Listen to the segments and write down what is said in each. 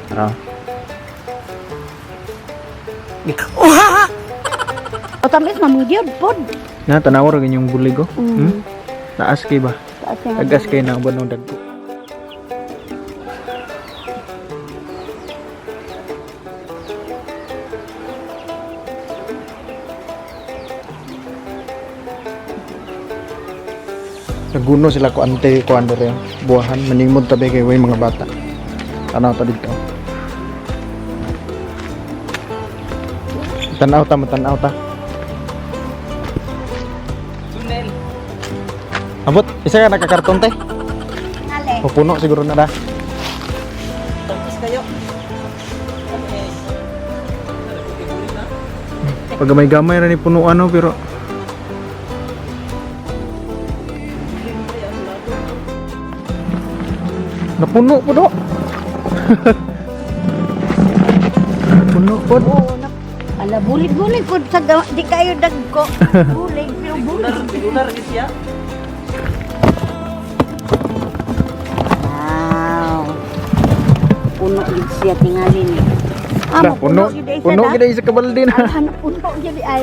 Tara. O tamis mamang gyud pod. Na tanaw ra ganyong bulig oh. Mm. Taas kay ba? Taas nga. Tagas kay na uban og dagko. Naguno sila ko ante ko andre buwahan maningmod tabi kay way mga bata. Tanaw ta dito. Tanaw ta, matanaw ta. Tunnel. Abot, isa ka nakakarton te. Ngale. Pupuno siguro na da. Tapos kayo. Tamis. Pag gamay-gamay ra ni punuan no, pero napuno po do. Puno po. Oo, na, ala bulig-bulig pod sa di kayo dagko. Bulig pero bulig. Regular gid siya. Wow. Puno gid siya tingali ni. Ah, Dah, puno. gid ay siya, Puno da. gid ay sa kabaldi na. Ala, na puno gid ay.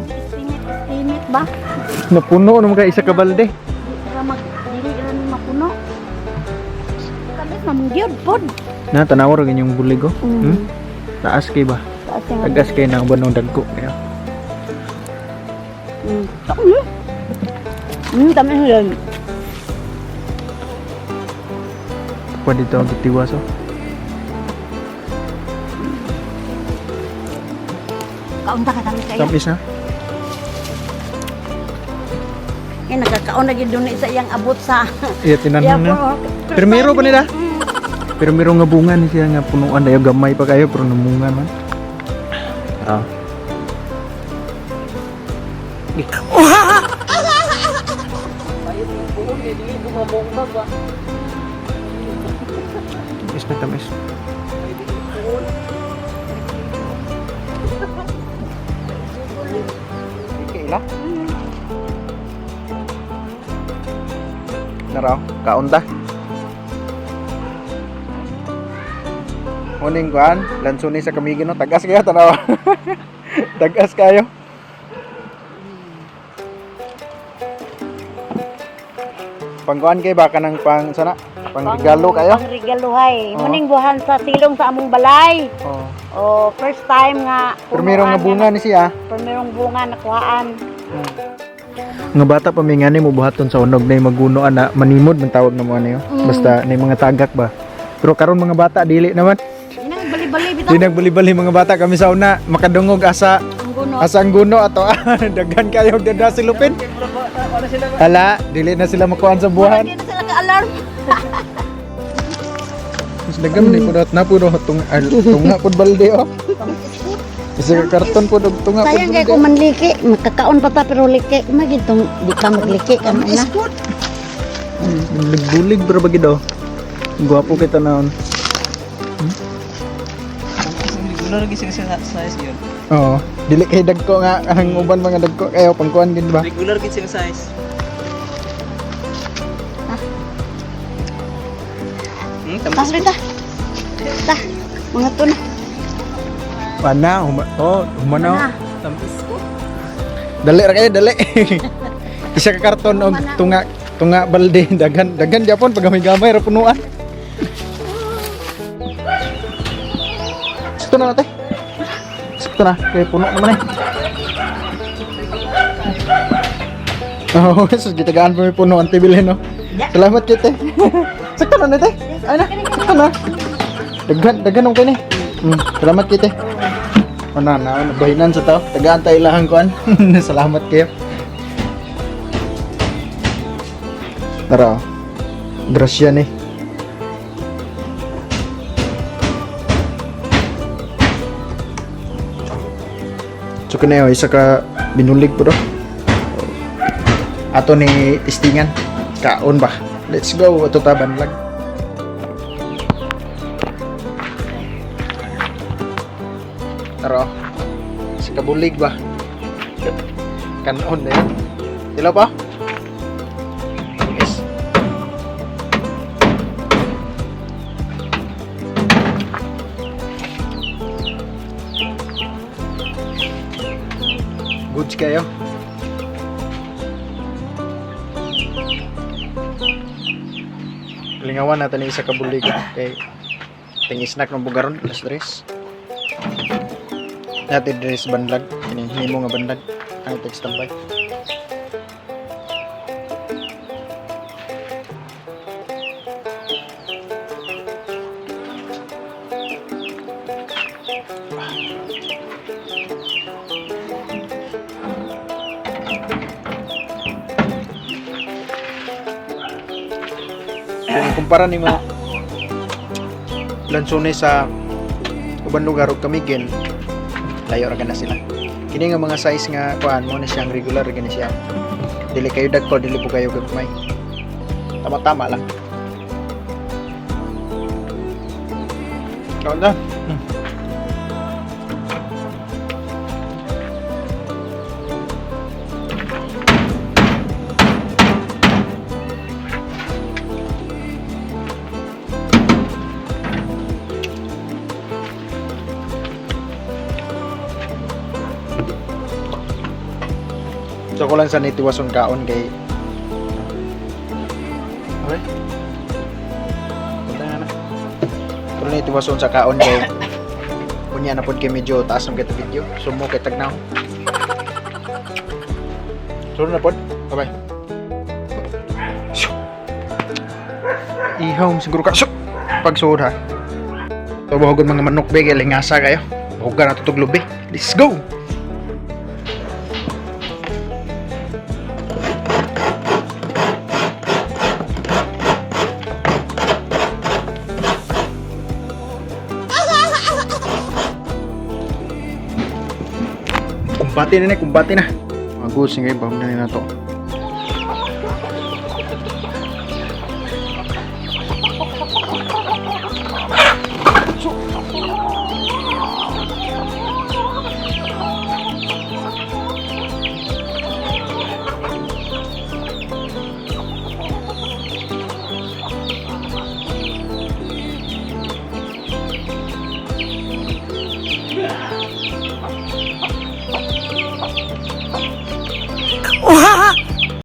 Estimate, estimate ba? Napuno naman kay isa kabalde. Di ra mag dili ra ni mapuno. Tamis mamang gyud pod. Na tanaw ra ganyong bulig oh. Mm. Hmm? Taas kay ba? Taas nga. Tagas kay na uban og dagko kayo. Tamis yun. Pwede to ang gitiwas oh. Kaunta ka tamis kayo. Tamis na. Eh, nagkakaon na gid dun sa iyang abot sa Iya tinanon na. Pero Pero miro pa nila. Pero miro nga bunga ni siya nga punuan dayo gamay pa kayo pero namunga man. Ah. Ayun yung buon kay dili gumabongga ba. Tamis na tamis. Ay dili buon. Kaila? Naraw, kaon ta. Muning kuan, lanso ni sa kamigin no, tagas kayo tanaw. Tagas kayo. Pangkuan kay baka nang pang sana, pangregalo kayo. Pang regaluhay. Oo. Muning buhan sa silong sa among balay. Oh. Oh, first time nga Pero merong nga bunga ni siya. Pero merong bunga nakuhaan. Nga bata pa may ngani mo buhaton sa unog na maguno ana manimod man tawag na mo ano. Basta na mga tagak ba. Pero karon mga bata dili naman. Inang bali-bali bitaw. Di nagbali-bali mga bata kami sa una makadungog asa Ang guno. asa ang guno ato daghan kayo dada silupin. Wala sila Ala, dili na sila makuan sa buhan. Wala na sila ka-alarm. Mas daghan ni pud na pud tung tunga pud balde oh. Isa ka karton pud og tunga pud. Sayang kay balde. kung manliki, makakaon pa ta pero liki. Magitong di ka magliki ka man na. Bulig bro ba gid oh. Gwapo kita naon. Regular gid siya size yun. Oo. Dili kay dagko nga ang uban mga dagko kayo pangkuan gid ba? Regular gid siya size. Tas rita. Ta. Mga to na. Pana, huma, oh, humanaw. Na. Tamis ko. Dali ra kayo, dali. Isa ka karton og tunga tunga balde daghan daghan gyapon pag gamay-gamay ra punuan. Sakto na nate. Sakto na kay puno naman eh. Oh, sus gitagaan pa may puno ang tibilin no. Salamat kay te. Sakto na nate. Ay na, sakto na. Daghan daghan og kini. Salamat kay te. Ana na, nabahinan sa tao. Tagaan tayo ilahang kuan. Salamat kayo. Tara. Oh. Grasya ni. So kini oh, isa ka binulig po do. Ato ni tistingan. Kaon ba? Let's go ato ta banlag. Tara. Oh. Isa ka bulig ba? Kanon na yun. Sila pa? Yes. Goods kayo. Lingawan natin ni isa ka bulig kay ting snack ng bugaron alas 3. Natin dress banlag ini nimo nga banlag ang text tambay. Kung kumpara nimo lansones sa uban lugar ug Camiguin, layo ra na sila. Kini nga mga size nga kuan mo na siyang regular ra gani siya. Dili kayo dagko, dili po kayo gagmay. Tama-tama lang. Kaon na. So ko lang sa nitiwason kaon kay. Okay. Punta na na. Pero nitiwason sa kaon kay unya na pod kay medyo taas ng kita video. Sumo kay tagnaw. Sunod na pod. Bye bye. Ihaw siguro ka. Shoo! Pagsuod ha. So bahugon mga manok be kay lingasa kayo. Bahugan na tutuglob be. Let's go. Kumbate na ni, kumbate na. Mga goods nga bahog na nila to.